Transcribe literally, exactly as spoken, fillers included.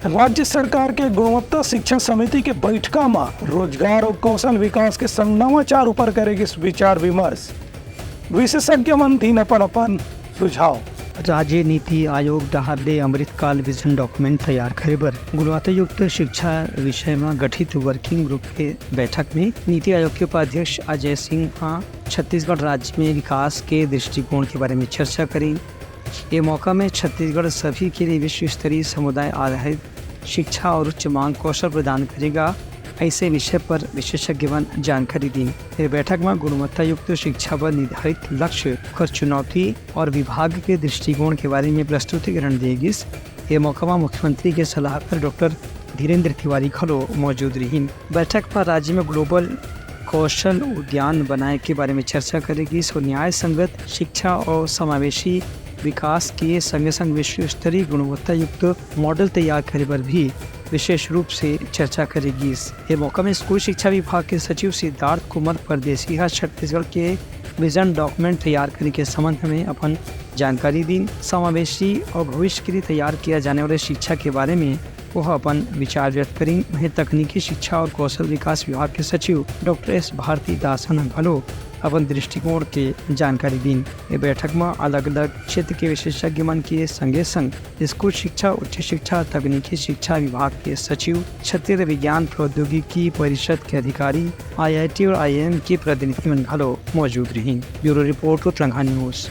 राज्य सरकार के गुणवत्ता शिक्षा समिति के बैठका म रोजगार अउ कौशल विकास के संग नवाचार ऊपर करे गिस विचार विमर्श। विशेषज्ञ मन दीन अपन अपन सुझाव। राज्य नीति आयोग डहार ले अमृतकाल विजन डॉक्यूमेंट तैयार करे बर गुणवत्तायुक्त शिक्षा विषय म गठित वर्किंग ग्रुप के बैठक में नीति आयोग के उपाध्यक्ष अजय सिंह ह छत्तीसगढ़ राज्य में विकास के दृष्टिकोण के बारे में चर्चा करिन। ये मौका में छत्तीसगढ़ सभी के लिए विश्व स्तरीय समुदाय आधारित शिक्षा और उच्च मांग कौशल प्रदान करेगा, ऐसे विषय पर विशेषज्ञ मन जानकारी दीन। ये बैठक में गुणवत्ता युक्त शिक्षा पर निर्धारित लक्ष्य, ओकर चुनौती और विभाग के दृष्टिकोण के बारे में प्रस्तुतिकरण दिए गिस। ये मौका में मुख्यमंत्री के सलाहकार डॉक्टर धीरेंद्र तिवारी घलो मौजूद रहिन। बैठक पर राज्य में ग्लोबल कौशल उद्यान बनाए के बारे में चर्चा करे गिस और न्याय संगत शिक्षा और समावेशी विकास के संगे संग विश्व स्तरीय गुणवत्ता युक्त मॉडल तैयार करे बर भी विशेष रूप से चर्चा करे गिस। ये मौका में स्कूल शिक्षा विभाग के सचिव सिद्धार्थ कुमार परदेसी ह छत्तीसगढ़ के विजन डॉक्यूमेंट तैयार करे के संबंध में अपन जानकारी दीन। समावेशी और भविष्य के लिए तैयार किया जाने वाले शिक्षा के बारे में वो अपन विचार व्यक्त करिन। वहीं तकनीकी शिक्षा और कौशल विकास विभाग के सचिव डॉक्टर एस भारती दासन ह घलो अपन दृष्टिकोण के जानकारी दीन। ये बैठक में अलग-अलग क्षेत्र के विशेषज्ञ मन के संगे संग स्कूल शिक्षा, उच्च शिक्षा, तकनीकी शिक्षा विभाग के सचिव, क्षेत्रीय विज्ञान प्रौद्योगिकी परिषद के अधिकारी, आईआईटी और आईआईएम के प्रतिनिधि मन घलो मौजूद रहिन। ब्यूरो रिपोर्ट, उत्तरांगहा न्यूज।